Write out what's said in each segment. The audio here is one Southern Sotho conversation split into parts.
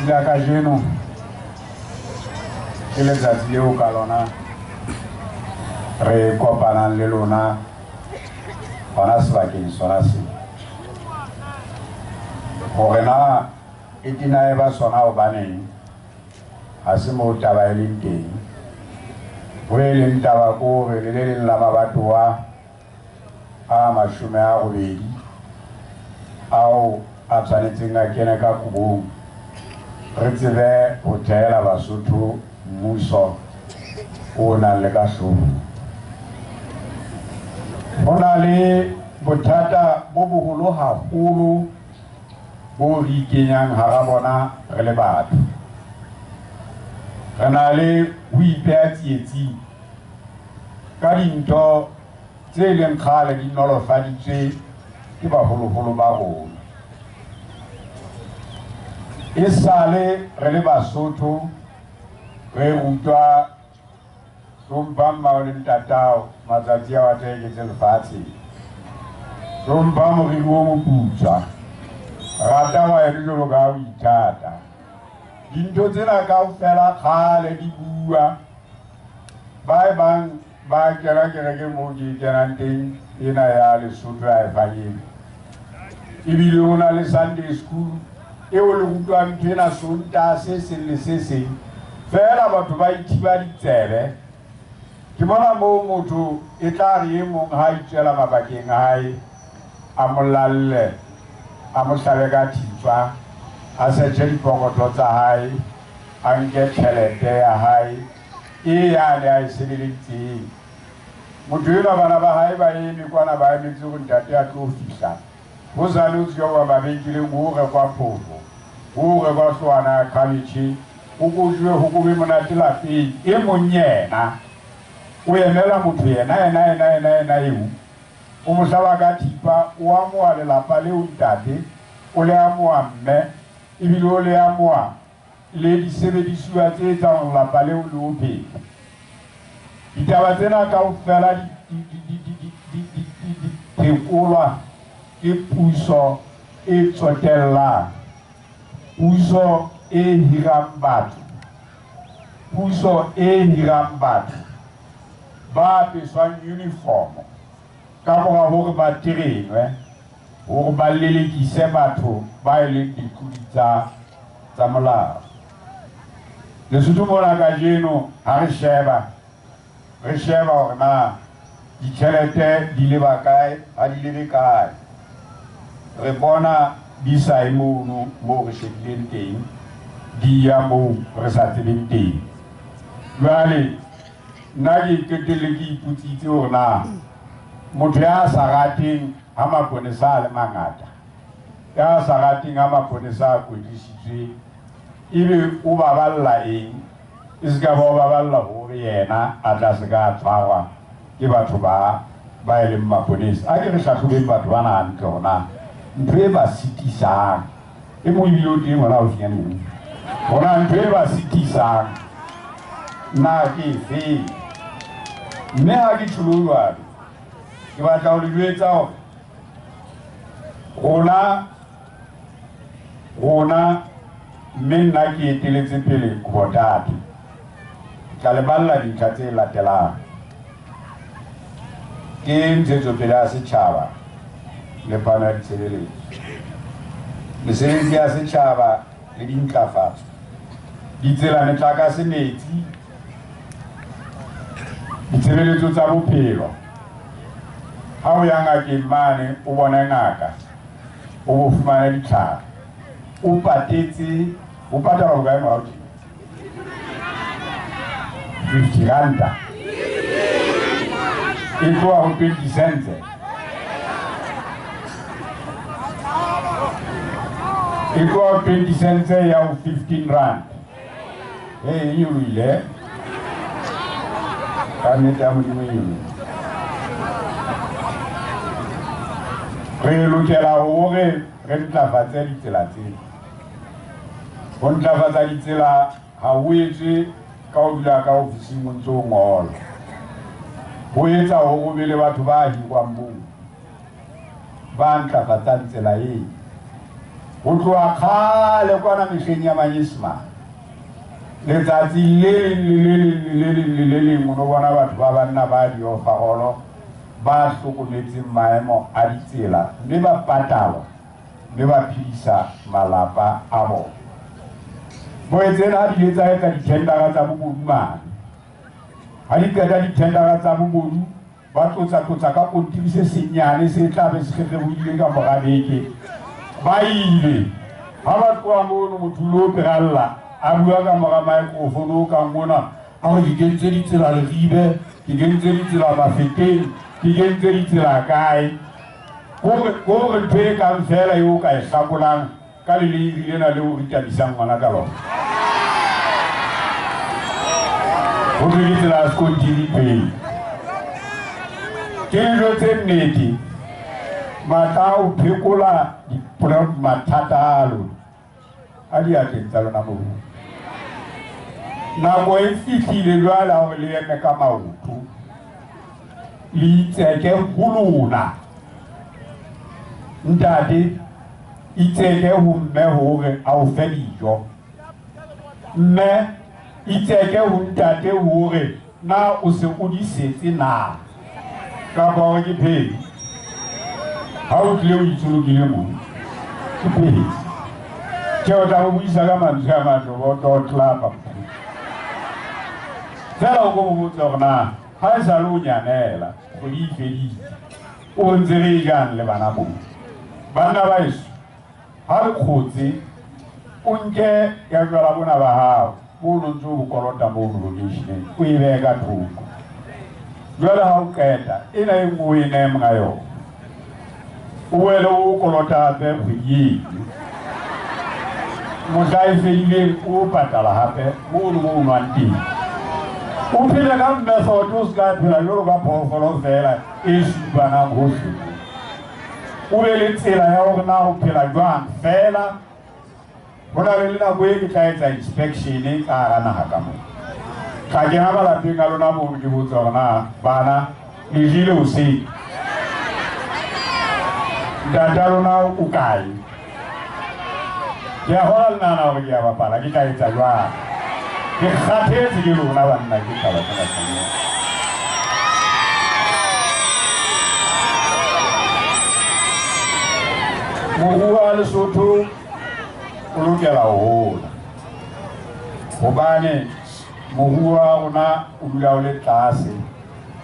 Letsatsi la kajeno ke letsatsi leo ka lona re kopanang le lona hona sebakeng sona se. Hore na e tena e ba sona hobaneng ha se moo taba e leng teng. Ho e leng taba ke hore le le leng la mabatowa a 80 ao a tshwanetseng a kene ka kobong re tsebe ho thehela Basotho mmuso o nang le ka hloohong. Ho na le bothata bo boholo haholo bo re ikenyang hara bona re le batho. Re na le ho ipeha tsietsing ka dintho tse leng kgale di nolofaditswe ke baholoholo ba rona. E sale re le Basotho re rutwa hlompha mmao le ntatao matsatsi ao a tla eketse lefatsheng. Hlompha moriri o moputswa, rata ngwaeno jwalo ka ha o ithata. Dintho tsena kaofela kgale di bua ba e bang ba kena kereke moo ke kenang teng ena ya Lesotho ya Evangeli. Ebile ho na le Sunday school eo le rutwang ntho ena Sontaha se seng le se seng. Feela batho ba ithiba ditsebe. Ke mona moo motho e tla re e mong ha itswela mabakeng a hae a mo lalle, a mo hlabe ka thipa, a setjhe dipokotho tsa hae, a nke tjhelete ya hae e yane a e sebeleditseng. Motho enwa bana ba hae ba eme kwana ba emetse hore ntate a tlo fihla. Hosane o tswa kwa mabenkeleng ho rekwa phofo, ho rekwa hloohwana ya khabetjhe, ho kojwe ho kobe monate lapeng. E mong yena o emela motho yena yena yena yena yena eo o mo hlaba ka thipa, o amoha lelapa leo ntate, o le amoha mme, ebile o le amoha le disebedisuwa tse etsang hore lelapa leo le o phele. Ditaba tsena kaofela di phekolwa ke puso e tsotellang, puso e hirang batho, puso e hirang batho ba apeswang uniform ka mora hore ba terenwe hore ba lelekise batho ba e leng ditlodi tsa tsa molao. Lesotho mona kajeno ha re sheba re sheba hore na ditjhelete di leba kae ha di lebe kae. Re bona di sa ye mono moo re shebileng teng, di ya moo re sa tsebeng teng. Jwale nna ke qetelle ke ipotsitse hore na motho ya sa rateng ha maponesa a le mangata, ya sa rateng ha maponesa a kwetlisitswe, ebe o baballa eng? E se ka ba o baballa hore yena a tla se ka tshwarwa ke batho ba ba e leng maponesa. A ke re hlahlobeng batho bana hantle hore na ntho e ba sitisang e mong ebile o teng hona haufinyane moo, hore na ntho e ba sitisang na ke efeng. Mme ha ke tjholo jwalo, ke batla ho le jwetsa hore rona rona mme nna ke eteletse pele Kobotate. Ke tla le balla dintlha tse latelang. Ke ntshetsopele ya setjhaba le phano ya ditshebeletso. Mesebetsi ya setjhaba le dintlafatso. Ditsela, metlakase, metsi, ditshebeletso tsa bophelo. Ha o ya ngakeng mane o bone ngaka, o bo fumane ditlhare. O patetse, o patala bokae morao tje? 50 ranta. E tloha ho 20 cents. E tloha ho 20 cents ya ho 15 rand. Hey, e nyolohile. Ka nnete ya Modimo e nyolohile. Re lokela hore re ntlafatse ditsela tsena. Ho ntlafatsa ditsela ha ho etswe ka ho dula ka ofising o ntso ngola. Ho etsa hore o be le batho ba hirwang moo ba ntlafatsang tsela eo. Ho tloha kgale kwana mehleng ya Manyesemane, letsatsi le leng le le leng le le leng le le leng o no bona batho ba banna ba diofarolo ba hlokometseng maemo a ditsela mme ba patalwa mme ba phedisa malapa a bona. Boetseng ha di ile tsa etsa dithendara tsa bobodu mane, ha di qeta dithendara tsa bobodu ba tlotsa-tlotsa ka kontiri se senyane se tla be se kgekgebohile ka mora beke. Ba ile ha ba tloha mono, motho lo peralla a bua ka mora microphone o kang mona, a re ke kentse ditsela Leribe, ke kentse ditsela Mafeteng, ke kentse ditsela kae. Kore ntho e kang feela eo o ka e hlakolang ka leleiri lena leo re itabisang ngwana ka lona. Ho thwe ke tsela ya sekontiri pele. Ke dijo tse nnete, matla a ho phekola mathata a lona a diatleng tsa lona mobu. Nako e fihlile jwale ya hore le eme ka maoto, le itseke ho lona. Ntate, itseke ho mme hore a o fe dijo. Mme, itseke ho ntate hore na o se o di setse na, kapa hore ke phedi. Ha o tlile o itsolokile moo, ke phedi. Tjhe, o tla mo buisa ka mantswe a matle, o tlo tlapa. Feela o ko mo botse hore na ha e sa le o nyanela, kgwedi e fedile, o ntse re e jang le bana moo. Banna ba heso, ha re kgotse, o nke ya jwala bona ba hao bo no ntse o bo kolota mono lokeisheneng, o e behe ka thoko. Jwale ha o qeta, ena e nngwe o e nehe monga yona, o boele o kolota hape kgwedi eno. Mohla e fedileng o patala hape mono mo o nwang teng. O phele ka method, o se ka phela jwalo ka phoofolo feela e supanang hohle. O be le tsela ya hore na o phela jwang feela. Ho na le nako e ke tla etsa inspection ka hara naha ka mona. Tla kena malapeng a lona mono ke botse hore na bana le jele hoseng, ntata lona o kae. Ke a hola le nahana hore ke a bapala, ke tla etsa jwang? Ke kgathetse ke lona banna ke taba tsena tsa. Moruo wa Lesotho o lokela ho hola, hobane moruo wa rona o dula o le tlase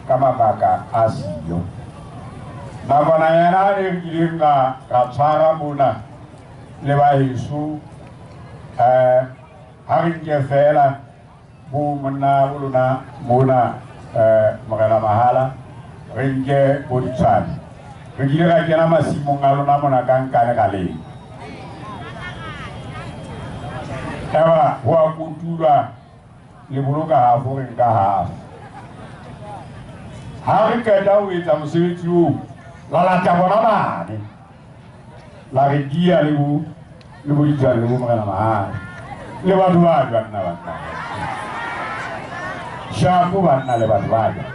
ka mabaka a siyo. Nakwana yena e re kileng ra tshwara mona le ba heso, ha re nke fela bo monna bo lona mona, Morena Mahala, re nke bo Ditshwane. Re kile ra kena masimong a lona mona ka nkane ka leng. Eba ho a kotulwa, le boloka hafo, re nka hafo. Ha re qeta ho etsa mosebetsi oo, la lata bona mane, la re dia le bo le bo Ditshwane le bo Morena Mahala le batho ba jwang nna banna. Shapo banna le batho ba jwang.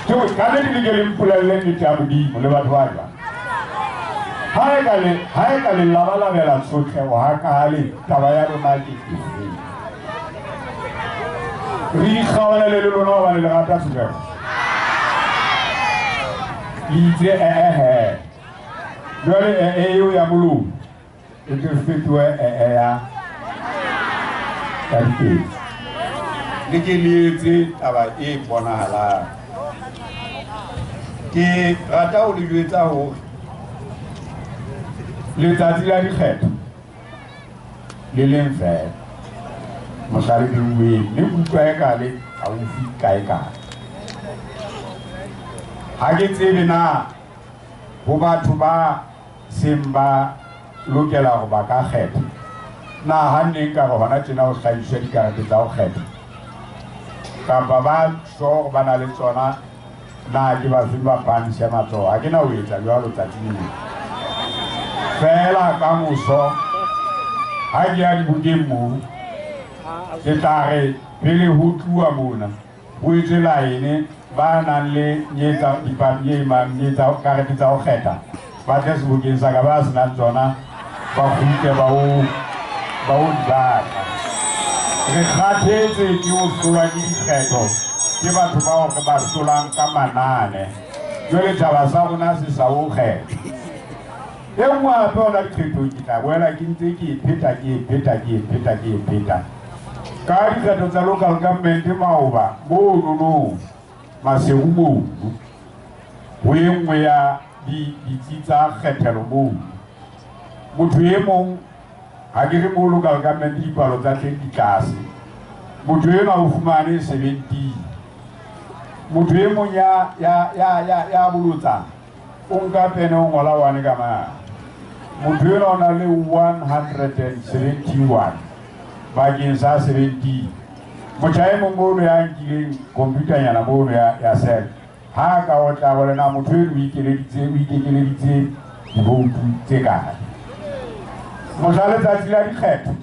Ke hore ka nnete le ke le mpolelle nnete ya Modimo le batho ba jwang. Ha e ka le, ha e ka le labalabela tshotleho hakale, taba ya lona ke efe? Re ikgaolele le lona hobane le rata tshotleho. Le itse ee. Jwale ee eo ya molomo e tle fetohe ee ya diketso. Le ke le etse taba e bonahalang. Ke rata ho le jwetsa hore letsatsi la dikgetho le leng feela mohla le beuweng, mme utlwa e ka le haufi kae kae. Ha ke tsebe na ho batho ba seng ba lokela hore ba ka kgetha, na ha nne nka re hona tjena ho hlahiswe dikarete tsa ho kgetha, kapa ba sure hore ba na le tsona, na ke ba feng ba phahamise matsoho. Ha ke na ho etsa jwalo tsatsing leo. Feela ka moso ha ke ya dibokeng moo, ke tla re pele ho tluwa mona ho etswe line ba nang le karete tsa ho kgetha, Ba tle sebokeng sa ka, ba senang tsona ba kgutle ba o di batla. Re kgathetse ke ho hlolwa ke dikgetho ke batho bao re ba hlolang ka manane. Jwale taba sa rona se sa o kgetha. E nngwe hape hona dikgethong ke tla boela ke ntse ke e pheta ke e pheta ke e pheta ke e pheta. Ka dikgetho tsa local government maoba monono Maseru mono ho e nngwe ya ditsi tsa kgethelo mono. Motho e mong ha ke re mo local government dipalo tsa teng di tlase. Motho enwa o fumane 17. Motho e mong ya bolotsana o nka pene o ngola one ka mane. Motho enwa o na le 171 bakeng sa 17. Motjha e mong mono ya nkileng computer-nyana mono ya cell ha ka o tla bona na motho eno o ikekeleditse divoutu tse kae. Mohla letsatsi la dikgetho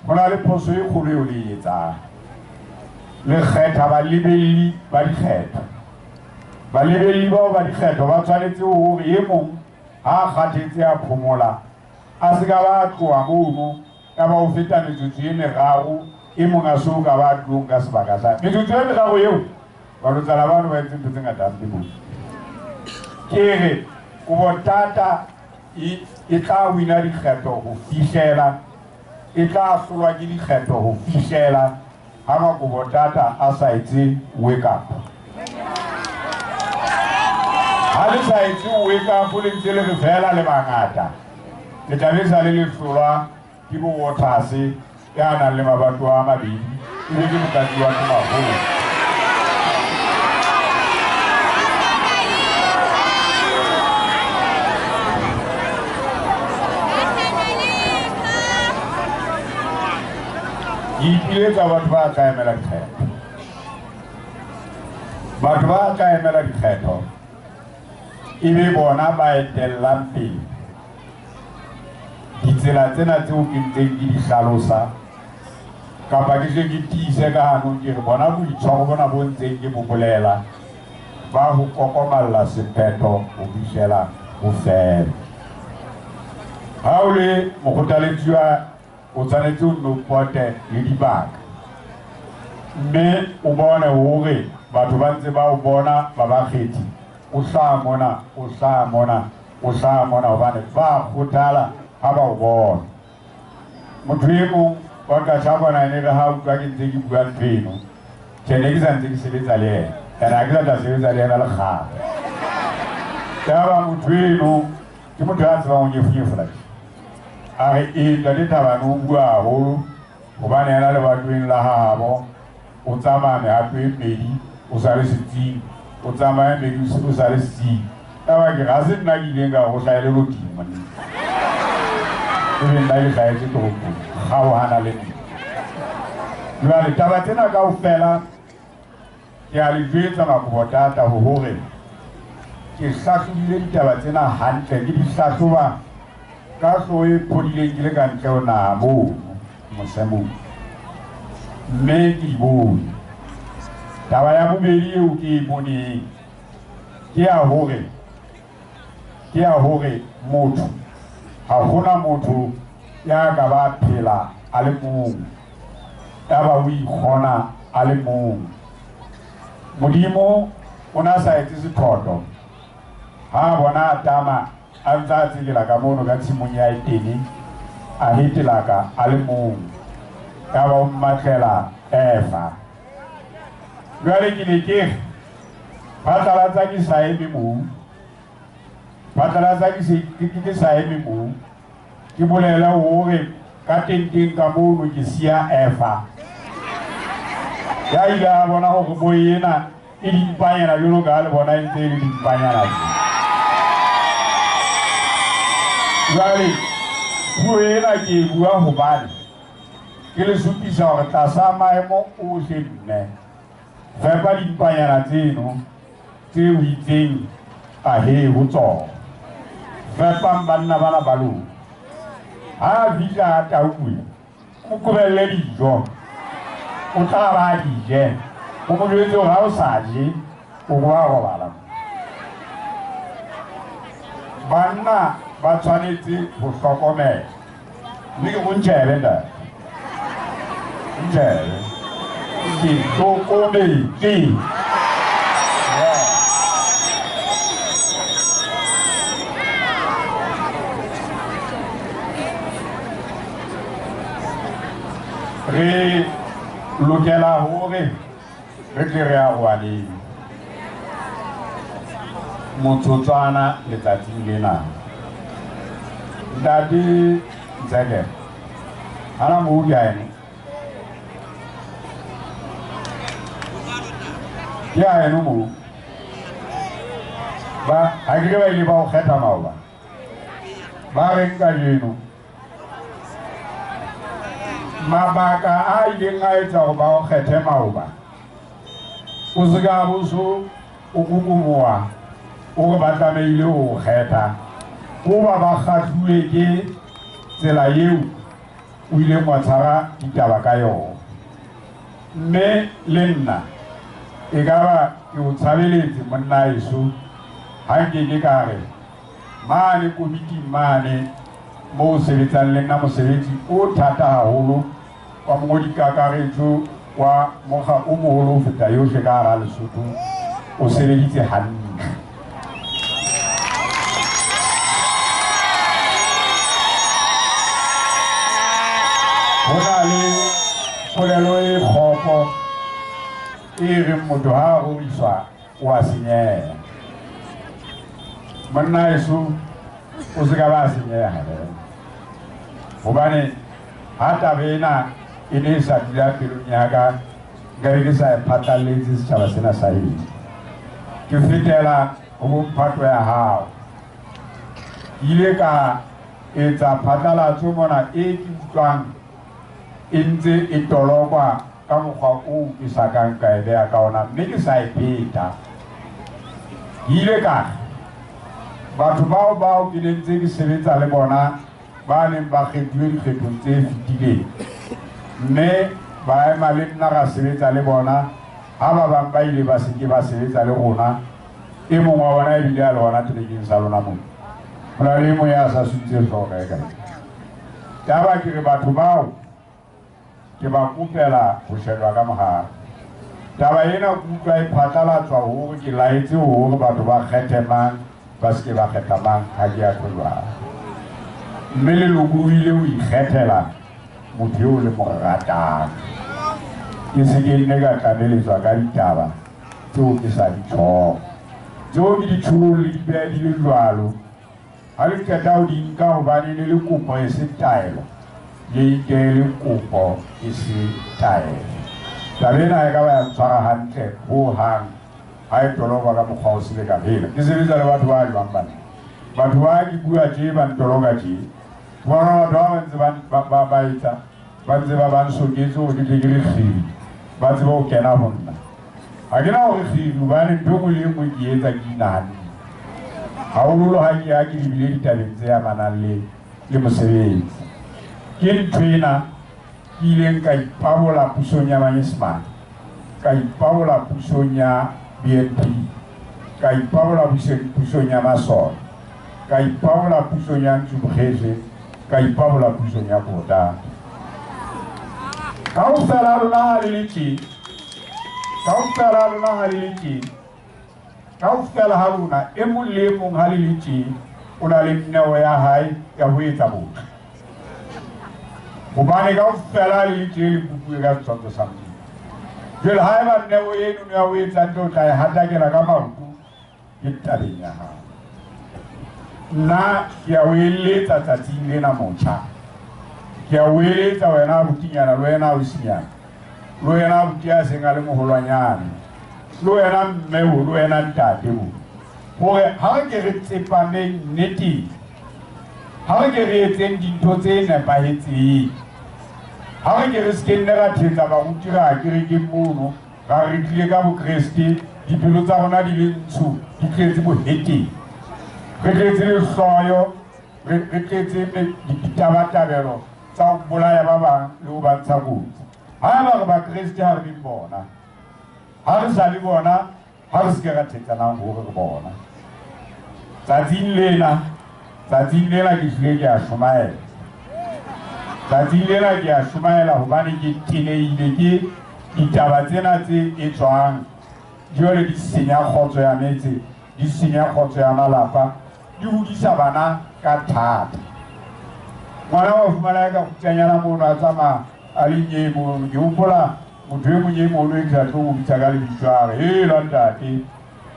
ho na le phoso e kgolo eo le e etsang. Le kgetha balebelli ba dikgetho. Balebelli bao ba dikgetho ba tshwanetse hore e mong ha a kgathetse a phomola a se ka ba tloha mono ka ba o feta metsotso e meraro e mong a so ka ba tlong ka sebaka sa metsotso e meraro eo balotsana bano ba entse ntho tse ngata hampe moo. Ke re Kobo-Tata e tla wina dikgetho ho fihlela, e tla hlolwa ke dikgetho ho fihlela ha Makobo-Tata a sa etse wake up. Ha le sa etse wake up le ntse le re fela le bangata, le tla be sa le le hlolwa ke bo Waters ya nang le mabato a mabedi ebe ke motlatsi wa Tumaholo. Ke ipiletsa batho ba tla emela dikgetho. Batho ba tla emela dikgetho e be bona ba etellang pele ditsela tsena tseo ke ntseng ke di hlalosa, kapa ke tle ke tiise ka hanong ke re bona boitshwaro bona bo ntseng ke bo bolela ba ho kokomalla sephetho ho fihlela ho fela. Ha o le mokgothaletsi wa o tshwanetse o nno pote le dibaka mme o bone hore batho ba ntse ba o bona ba bakgethi, o hlaha mona, o hlaha mona, o hlaha mona, hobane ba kgothala ha ba o bona. Motho e mong wa Qashabona ene re ha utlwa ke ntse ke bua ntho eno, tjhe ne ke sa ntse ke sebetsa le yena, ene ha ke sa tla sebetsa le yena le kgale. Yaba motho eno ke motho ya tsebang ho nyefonyefola tje. A re ee ntate Thabane o bua haholo hobane yena lebatoweng la hahabo o tsamaya mehato e mmedi o sa le setsing, o tsamaya mmedi o sa le setsing. Yaba ke re ha se nna ke ileng ka ho hlahele lodimo monna. Ebe nna ke hlahetse toropong, kgaohana le nna. Jwale taba tsena kaofela ke a le jwetsa Makobo-Tata hore ke hlahlobile ditaba tsena hantle, ke di hlahloba ka hlooho e phodileng ke le ka ntle ho naha mono mosemong, mme ke di bone. Taba ya bobedi eo ke e boneng ke ya hore motho ha hona motho ya ka ba phela a le mong, ya ba o ikgona a le mong. Modimo o na sa etse sephoto ha bona Adama a ntse a tsekela ka mono ka tshimong ya Edene, a hetelaka a le mong, ya ba o mmatlela Eva. Jwale ke ne ke re phatlalatsa ke sa eme moo, phatlalatsa ke sa eme moo, ke bolele hore ka tenteng ka mono ke siya Eva. Ya ile a bona hore bo ena e dimpanyana jwalo ka ha le bona e ntse e le dimpanyana tje. Jwale puo ena ke e bua hobane ke le supisa hore tlasa maemo ohle mme fepa dimpanyana tseno tse o itseng ahe ho tsona. Fepang banna bana ba lona. Ha a fihla a tauwe, o qobelle dijo, o tla ba di je. O mo jwetse hore ha o sa je, o wa robala. Banna ba tshwanetse ho hlokomela. Mme ke o ntjhebe ntate. Ntjhebe. Ke hlokometse. Re lokela hore re tle re arohaneng motsotswana letsatsing lena. Ntate Ntseke, hana moo ke a eno? Ke a eno moo? Ba, ha ke re ba ile ba o kgetha maoba. Ba reng kajeno? Mabaka a ileng a etsa hore ba o kgethe maoba, o se ka bo so o kokomoha o re ba tlamehile ho o kgetha, hoba ba kgahluwe ke tsela eo o ileng wa tshwara ditaba ka yona. Mme le nna e ka ba ke o tshabeletse monna heso, ha nke ke ka re mane komiting mane moo sebetsang le nna mosebetsi o thata haholo wa mongodi kakaretso wa mokga o moholo ho feta yohle ka hara Lesotho, o sebeditse hantle. Ho na le polelo e kgopo e reng motho ha a roriswa o a senyeha. Monna heso o se ka ba senyeha fela, hobane ha taba ena e ne e sa dula pelong ya ka, nkabe ke sa e phatlalletse setjhaba sena sa heso. Ke fetela ho bomphato ya hao. Ke ile ka etsa phatlalatso mona e ke utlwang e ntse e tolokwa ka mokgwa oo ke sa kang ka e beha ka ona, mme ke sa e pheta. Ke ile ka re batho bao bao ke ne ntse ke sebetsa le bona ba neng ba kgethuwe dikgethong tse fetileng, mme ba ema le nna ra sebetsa le bona, ha ba bang ba ile ba se ke ba sebetsa le rona, e mong wa bona ebile a le hona terekeng sa lona mona. Ho na le e mong ya sa suntse hlooho kae kae. Yaba ke re batho bao ke ba kopela ho shejwa ka mohare. Taba ena ke utlwa e phatlalatswa hore ke laetse hore batho ba kgethe mang, ba se ke ba kgetha mang, ha ke a tlo jwalo. Mme le lokolohile ho ikgethela motho eo le mo ratang. Ke se ke nne ka tlameletswa ka ditaba tseo ke sa di tjhong. Tseo ke di tjhong le di beha di le jwalo. Ha le qeta ho di nka hobane le le kopo e se taelo, le nke le kopo e se taelo. Taba ena e ka ba ya ntshwara hantle ho hang ha e tolokwa ka mokgwa o sele ka phela. Ke sebetsa le batho ba jwang bana? Batho ba ke bua tje ba ntoloka tje. Bona batho ba ba ntse ba etsa, ba ntse ba ba nsoketse hore ke tle ke le kgiri, ba tsebe ho kena ho nna. Ha ke na hore kgiri hobane ntho e nngwe le e nngwe ke etsa ke inahanne. Haholoholo ha ke ya ke lebile ditabeng tse amanang le mosebetsi. Ke ntho ena ke ileng ka ipabola pusong ya Manyesemane, ka ipabola pusong ya BNP, ka ipabola pusong ya Masole, ka ipabola pusong ya Ntsubukgezwe, ka ipabola pusong ya Kota. Kaofela lona ha le le tje, kaofela lona ha le le tje, kaofela ha lona e mong le e mong ha le le tje, o na le neo ya hae ya ho etsa botle. Hobane kaofela le le tje le kopuwe ka setshwantsho sa Modimo. Jwale haeba neo eno ya ho etsa ntho o tla e hatakela ka maoto, ke tabeng ya hao. Nna ke a o eletsa tsatsing lena motjha. Ke a o eletsa wena abutinyana, le wena ausinyana, le wena abuti ya seng a le moholwanyane, le wena mme o, le wena ntate o, hore ha re ke re tsepameng nneteng, ha re ke re etseng dintho tse nepahetseng, ha re ke re se ke nne ra thetsa baruti ra kerekeng mono, ra re tlile ka bokreste, dipelo tsa rona di le ntsho, di tletse boheteng, re tletse lehloyo, re tletse ditabatabelo tsa ho bolaya ba bang le ho ba ntsha kotsi. Haeba re bakreste ha re beng bona, ha re sa le bona, ha re se ke ra thetsanang hore re bona. Tsatsing lena Tsatsing lena ke hlile ke a shumaela. Tsatsing lena ke a shumaela hobane ke tenehile ke ditaba tsena tse etswang jwale di senya kgotso ya metse, di senya kgotso ya malapa, di hodisa bana ka thata. Ngwana wa fumana ka kgutsanyana mono a tsamaya a le nye mono. Ke hopola motho e mong e mono e ke sa tlo mo bitsa ka lebitso a re, hela ntate,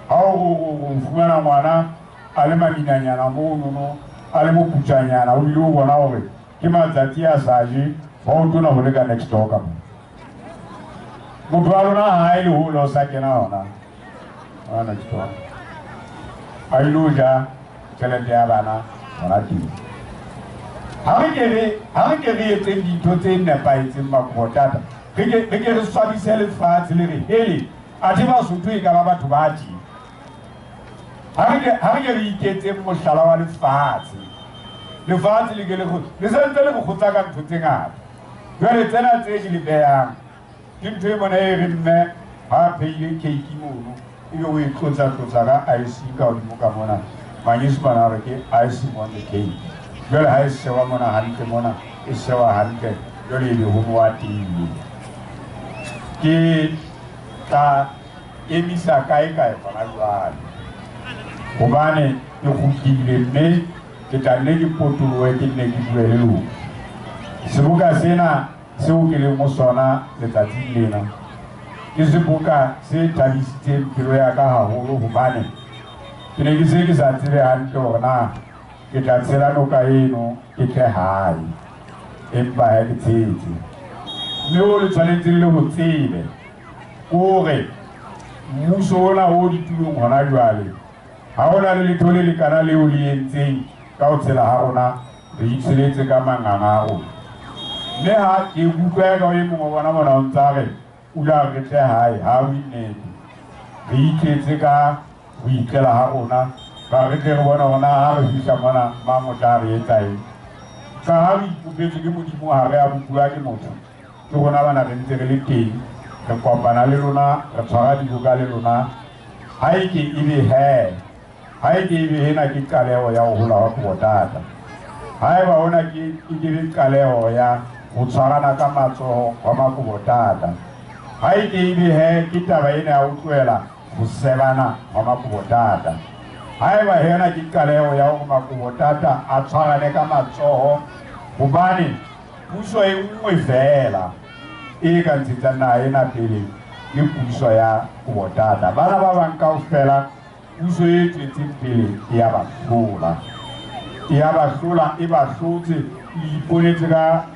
ha o fumana ngwana a le maminanyana monono, a le moputsanyana, o bile o bona hore ke matsatsi a sa je, ha o tona ho le ka next door ka mo. Motho wa lona ha e le hole o sa kena hona. Ha next door. A ilo ja tjhelete ya bana hona teng. Ha re ke re etseng dintho tse nepahetseng Makobotata. Re ke re swabise lefatshe le re hele, athe Basotho e ka ba batho ba tje. Ha re ke re iketseng mohlala wa lefatshe. Lefatshe le ke le le sentse le go kgotsa ka ntho tse ngata. Jwale tsena tse ke le behang ke ntho e mona e re mme ha pheile cake mono ebe o e tlotsa ka icing ka hodimo ka mona. Manyesemane a re ke icing on the cake. Jwale ha e sewa mona hantle mona, e sewa hantle, jwale e be ho mowa teng. Ke tla emisa kae kae hona jwale. Hobane ke kgutlile mme ke tla nne ke potolohe ke nne ke bue le lona. Seboka sena seo ke leng ho sona letsatsing lena ke seboka se thabisitseng pelo ya ka haholo hobane ke ne ke se ke sa tsebe hantle hore na ke tla tshela noka eno ke tle hae, empa ha ke tshetse. Mme o le tshwanetseng le ho tsebe hore mmuso ona o ditulong hona jwale ha hona le letho le lekana leo le entseng ka ho tshela ha rona, re itsheletse ka manganga a rona. Mme ha ke utlwa ka e mongwe wa bona mona o ntsa re o la re tle hae, ha o innete. Re itletse ka ho itlela ha rona, ka re tle re bona hore na ha re fihla mona mang o tla re etsa eng. Ka ha re ipopetswe ke Modimo, ha re a bopuwa ke motho, ke rona bana re ntse re le teng, re kopana le lona, re tshwara dibuka le lona. Ha e ke ebe he, ha e ke ebe hena ke qaleho ya ho hola wa Kobo-Tata. Haeba hona ke be qaleho ya ho tshwarana ka matsoho wa Makobo-Tata. Ha e ke ebe he ke taba ena ya ho tlohela ho sebana wa Makobo-Tata. Haeba hena ke qaleho ya hore Makobo-Tata a tshwarane ka matsoho, hobane puso e nngwe feela e ka ntshetsang naha ena pele ke puso ya Kobo-Tata. Bana ba bang kaofela puso e tswetseng pele e ya ba hlola. E ya ba hlola, e ba hlotse, le iponetse ka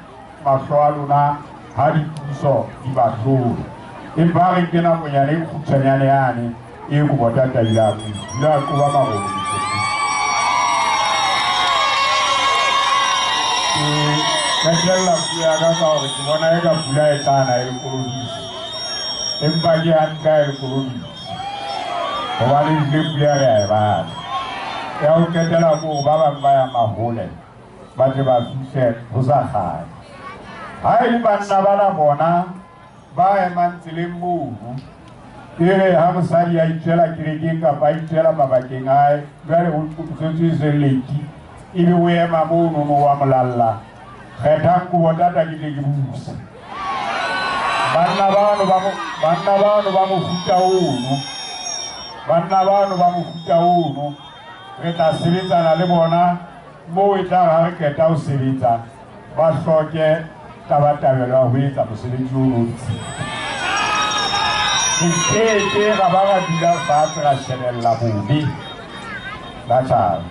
mahlo a lona ha dipuso di ba hlola. Empa re nke nakonyana e kgutshwanyane yane e Kobo-Tata ile a busa, ile a qoba marole. Ke qetella puo ya ka ka hore ke bona eka pula e tla na e le kolobisa, empa ke hantle ha e le kolobisa hobane ebile pula re a e batla. Ya ho qetela ke hore ba bang ba ya mahole ba tle ba fihle ho sa kgale. Ha e le banna bana bona ba emang tseleng mono, e re ha mosadi a itswela kerekeng kapa a itswela mabakeng a hae, jwale o setse e se late, ebe o ema monono wa molalla, kgethang Kobo-Tata ke tle ke buse. Banna bano ba mofuta ono, banna bano ba mofuta ono re tla sebetsana le bona moo e tla ha re qeta ho sebetsa ba hloke tabatabelo ya ho etsa mosebetsi ono o tsitsi. Re keke ra ba ra dula fatshe ra shebella bobe ba tjhaba.